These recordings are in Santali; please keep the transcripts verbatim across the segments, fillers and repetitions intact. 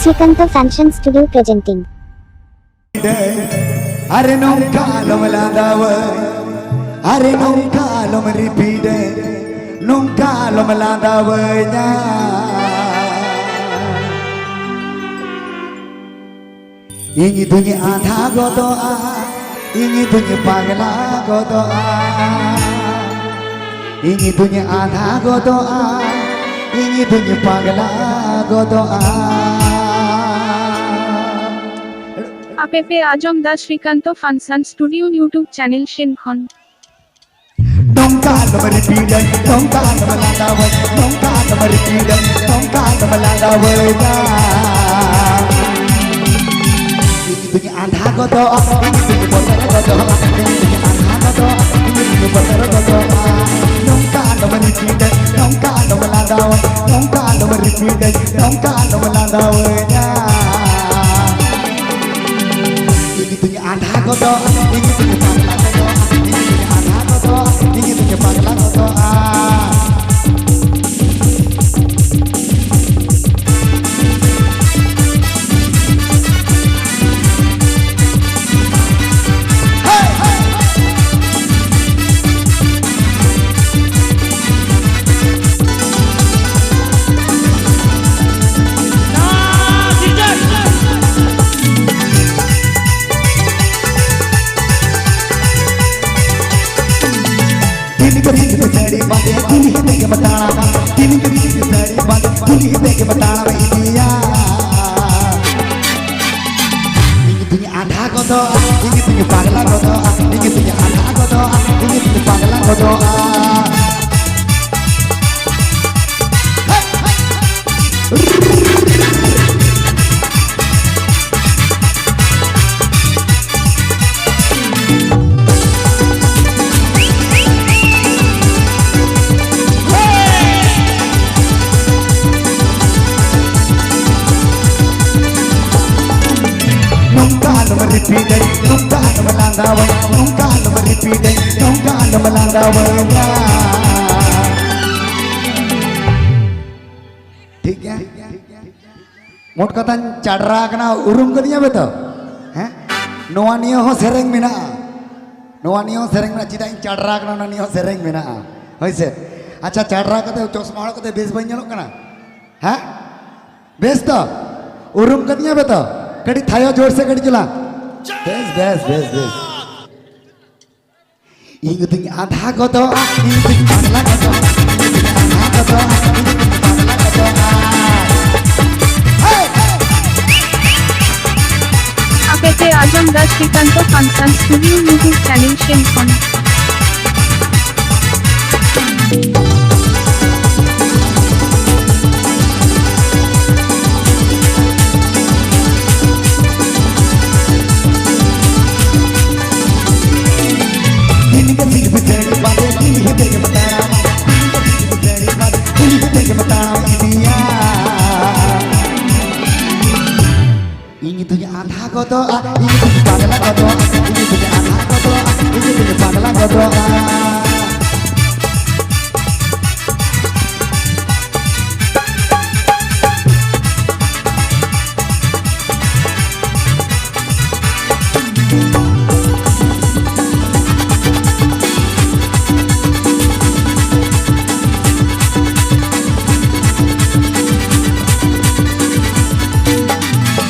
Srikanto Fashion Studio presenting. ᱟᱨᱮ ᱱᱚᱝᱠᱟ ᱟᱞᱚᱢ ᱞᱟᱸᱫᱟᱣᱟᱹᱧ, ᱟᱨᱮ ᱱᱚᱝᱠᱟ ᱟᱞᱚᱢ ᱨᱤᱯᱤᱴᱟᱹᱧ, ᱱᱚᱝᱠᱟ ᱟᱞᱚᱢ ᱞᱟᱸᱫᱟᱣᱟᱹᱧᱟ᱾ ᱤᱧ ᱫᱩᱧ ᱟᱸᱫᱷᱟ ᱜᱚᱫᱚᱜᱼᱟ, ᱤᱧ ᱫᱩᱧ ᱯᱟᱜᱽᱞᱟ ᱜᱚᱫᱚᱜᱼᱟ᱾ ᱤᱧ ᱫᱩᱧ ᱟᱸᱫᱷᱟ ᱜᱚᱫᱚᱜᱼᱟ, ᱤᱧ ᱫᱩᱧ ᱯᱟᱜᱽᱞᱟ ᱜᱚᱫᱚᱜᱼᱟ᱾ ᱟᱯᱮ ᱯᱮ ᱟᱸᱡᱚᱢ ᱫᱟ Srikanta function studio YouTube channel ᱥᱮᱱ ᱠᱷᱚᱱ᱾ ᱱᱚᱝᱠᱟ ᱟᱞᱚᱢ ᱨᱤᱯᱤᱴᱟᱹᱧ, ᱱᱚᱝᱠᱟ ᱟᱞᱚᱢ ᱞᱟᱸᱫᱟᱣᱟᱹᱧ, ᱱᱚᱝᱠᱟ ᱟᱞᱚᱢ ᱨᱤᱯᱤᱴᱟᱹᱧ, ᱱᱚᱝᱠᱟ ᱟᱞᱚᱢ ᱞᱟᱸᱫᱟᱣᱟᱹᱧᱟ᱾ ᱤᱧ ᱫᱩᱧ ᱟᱸᱫᱷᱟ ᱜᱚᱫᱚᱜᱼᱟ, ᱤᱧ ᱫᱩᱧ ᱵᱚᱛᱚᱨ ᱜᱚᱫᱚᱜᱼᱟ, ᱤᱧ ᱫᱩᱧ ᱟᱸᱫᱷᱟ ᱜᱚᱫᱚᱜᱼᱟ, ᱤᱧ ᱫᱩᱧ ᱵᱚᱛᱚᱨ ᱜᱚᱫᱚᱜᱼᱟ᱾ ᱱᱚᱝᱠᱟ ᱟᱞᱚᱢ ᱨᱤᱯᱤᱴᱟᱹᱧ, ᱱᱚᱝᱠᱟ ᱟᱞᱚᱢ ᱞᱟᱸᱫᱟᱣᱟᱹᱧ, ᱱᱚᱝᱠᱟ ᱟᱞᱚᱢ ᱨᱤᱯᱤᱴᱟᱹᱧ, ᱱᱚᱝᱠᱟ ᱟᱞᱚᱢ ᱞᱟᱸᱫᱟᱣᱟᱹᱧᱟ᱾ ᱤᱧ ᱫᱩᱧ ᱟᱸᱫᱷᱟ ᱜᱚᱫᱚᱜ, ᱤᱧ ᱫᱩᱧ ᱯᱟᱜᱽᱞᱟ ᱜᱚᱫᱚᱜ, ᱤᱧ ᱫᱩᱧ ᱟᱸᱫᱷᱟ ᱜᱚᱫᱚᱜ, ᱤᱧ ᱫᱩᱧ ᱯᱟᱜᱽᱞᱟ ᱜᱚᱫᱚᱜᱼᱟ᱾ ᱛᱤᱱ ᱠᱟᱹᱴᱤᱡ ᱥᱟᱹᱲᱤ ᱵᱟᱸᱫᱮ ᱠᱩᱞᱦᱤ ᱛᱮᱜᱮᱢ ᱛᱟᱲᱟᱢᱟ, ᱛᱤᱱ ᱠᱟᱹᱴᱤᱡ ᱥᱟᱹᱲᱤ ᱵᱟᱸᱫᱮ ᱠᱩᱞᱦᱤ ᱛᱮᱜᱮᱢ ᱛᱟᱲᱟᱢ ᱤᱫᱤᱭᱟ᱾ ᱤᱧ ᱫᱩᱧ ᱟᱸᱫᱷᱟ ᱜᱚᱫᱚᱜᱼᱟ, ᱤᱧ ᱫᱩᱧ ᱯᱟᱜᱽᱞᱟ ᱜᱚᱫᱚᱜᱼᱟ, ᱤᱧ ᱫᱩᱧ ᱟᱸᱫᱷᱟ ᱜᱚᱫᱚᱜᱼᱟ, ᱤᱧ ᱫᱩᱧ ᱯᱟᱜᱽᱞᱟ ᱜᱚᱫᱚᱜᱼᱟ᱾ ᱱᱚᱝᱠᱟ ᱟᱞᱚᱢ ᱨᱤᱯᱤᱴᱟᱹᱧ, ᱱᱚᱝᱠᱟ ᱟᱞᱚᱢ ᱞᱟᱸᱫᱟᱣᱟᱹᱧ, ᱱᱚᱝᱠᱟ ᱟᱞᱚᱢ ᱨᱤᱯᱤᱴᱟᱹᱧ, ᱱᱚᱝᱠᱟ ᱟᱞᱚᱢ ᱞᱟᱸᱫᱟᱣᱟᱹᱧᱟ᱾ ᱴᱷᱤᱠ ᱜᱮᱭᱟ? ᱢᱳᱴ ᱠᱟᱛᱷᱟᱧ ᱪᱟᱰᱨᱟ ᱟᱠᱟᱱᱟ, ᱩᱨᱩᱢ ᱠᱟᱹᱫᱤᱧᱟ ᱯᱮ ᱛᱚ? ᱦᱮᱸ? ᱱᱚᱣᱟ ᱱᱤᱭᱟᱹ ᱦᱚᱸ ᱥᱮᱨᱮᱧ ᱢᱮᱱᱟᱜᱼᱟ᱾ ᱱᱚᱣᱟ ᱱᱤᱭᱟᱹ ᱦᱚᱸ ᱥᱮᱨᱮᱧ ᱢᱮᱱᱟᱜᱼᱟ᱾ ᱪᱮᱫᱟᱜ ᱤᱧ ᱪᱟᱰᱨᱟ ᱟᱠᱟᱱᱟ, ᱚᱱᱟ ᱱᱤᱭᱟᱹ ᱦᱚᱸ ᱥᱮᱨᱮᱧ ᱢᱮᱱᱟᱜᱼᱟ᱾ ᱦᱳᱭ ᱥᱮ? ᱟᱪᱪᱷᱟ, ᱪᱟᱰᱨᱟ ᱠᱟᱛᱮ, ᱪᱚᱥᱢᱟ ᱦᱚᱲ ᱠᱟᱛᱮ ᱵᱮᱥ ᱵᱟᱹᱧ ᱧᱮᱞᱚᱜ ᱠᱟᱱᱟ? ᱦᱮᱸ? ᱵᱮᱥ ᱛᱚ? ᱩᱨᱩᱢ ᱠᱟᱹᱫᱤᱧᱟ ᱯᱮ ᱛᱚ? ᱠᱟᱹᱴᱤᱡ ᱛᱷᱟᱭᱚ ᱡᱳᱨ ᱥᱮ ᱠᱟᱹᱴᱤᱡ ᱪᱚᱞᱟᱝ᱾ ᱵᱮᱥ, ᱵᱮᱥ, ᱵᱮᱥ, ᱵᱮᱥ᱾ ᱤᱧ ᱫᱩᱧ ᱟᱸᱫᱷᱟ ᱜᱚᱫᱚᱜᱼᱟ, ᱤᱧ ᱫᱩᱧ ᱯᱟᱜᱽᱞᱟ ᱜᱚᱫᱚᱜᱼᱟ, ᱤᱧ ᱫᱩᱧ ᱟᱸᱫᱷᱟ ᱜᱚᱫᱚᱜᱼᱟ, ᱤᱧ ᱫᱩᱧ ᱯᱟᱜᱽᱞᱟ ᱜᱚᱫᱚᱜᱼᱟ᱾ ᱦᱮᱭ! ᱟᱯᱮ ᱯᱮ ᱟᱸᱡᱚᱢ ᱫᱟ Srikanta function studio YouTube channel ᱥᱮᱱ ᱠᱷᱚᱱ᱾ ᱫᱤᱱ ᱜᱮ ᱥᱤᱨᱯᱤ ᱥᱮᱨᱮᱧ ᱵᱟᱸᱫᱮ, ᱫᱤᱱ ᱜᱮ ᱛᱮᱜᱮ ᱢᱟᱛᱟᱲᱟ, ᱫᱤᱱ ᱜᱮ ᱥᱤᱨᱯᱤ ᱥᱮᱨᱮᱧ ᱵᱟᱸᱫᱮ, ᱫᱤᱱ ᱜᱮ ᱛᱮᱜᱮ ᱢᱟᱛᱟᱲᱟ ᱤᱫᱤᱭᱟ᱾ ᱤᱧ ᱫᱩᱧ ᱟᱸᱫᱷᱟ ᱜᱚᱫᱚᱜᱼᱟ, ᱤᱧ ᱫᱩᱧ ᱯᱟᱜᱽᱞᱟ ᱜᱚᱫᱚᱜᱼᱟ, ᱤᱧ ᱫᱩᱧ ᱟᱸᱫᱷᱟ ᱜᱚᱫᱚᱜᱼᱟ, ᱤᱧ ᱫᱩᱧ ᱯᱟᱜᱽᱞᱟ ᱜᱚᱫᱚᱜᱼᱟ᱾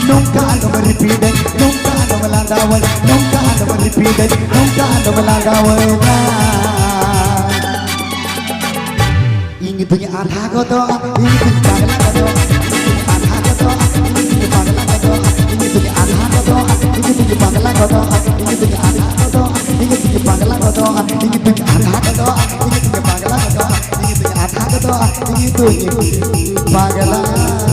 ᱱᱚᱝᱠᱟ ᱟᱞᱚᱢ ᱨᱤᱯᱤᱴᱟᱹᱧ, ᱱᱚᱝᱠᱟ ᱟᱞᱚᱢ ᱞᱟᱸᱫᱟᱣᱟᱹᱧ, ᱱᱚᱝᱠᱟ ᱟᱞᱚᱢ ᱨᱤᱯᱤᱴᱟᱹᱧ, ᱱᱚᱝᱠᱟ ᱟᱞᱚᱢ ᱞᱟᱸᱫᱟᱣᱟᱹᱧᱟ᱾ ᱤᱧ ᱫᱩᱧ ᱟᱸᱫᱷᱟ ᱜᱚᱫᱚᱜᱼᱟ, ᱤᱧ ᱫᱩᱧ ᱯᱟᱜᱽᱞᱟ ᱜᱚᱫᱚᱜᱼᱟ, ᱤᱧ ᱫᱩᱧ ᱟᱸᱫᱷᱟ ᱜᱚᱫᱚᱜᱼᱟ, ᱤᱧ ᱫᱩᱧ ᱯᱟᱜᱽᱞᱟ ᱜᱚᱫᱚᱜᱼᱟ, ᱤᱧ ᱫᱩᱧ ᱟᱸᱫᱷᱟ ᱜᱚᱫᱚᱜᱼᱟ, ᱤᱧ ᱫᱩᱧ ᱯᱟᱜᱽᱞᱟ ᱜᱚᱫᱚᱜᱼᱟ, ᱤᱧ ᱫᱩᱧ ᱟᱸᱫᱷᱟ ᱜᱚᱫᱚᱜᱼᱟ, ᱤᱧ ᱫᱩᱧ ᱯᱟᱜᱽᱞᱟ ᱜᱚᱫᱚᱜᱼᱟ, ᱤᱧ ᱫᱩᱧ ᱟᱸᱫᱷᱟ ᱜᱚᱫᱚᱜᱼᱟ, ᱤᱧ ᱫᱩᱧ ᱯᱟᱜᱽᱞᱟ ᱜᱚᱫᱚᱜᱼᱟ, ᱤᱧ ᱫᱩᱧ ᱟᱸᱫᱷᱟ ᱜᱚᱫᱚᱜᱼᱟ, ᱤᱧ ᱫᱩᱧ ᱯᱟᱜᱽᱞᱟ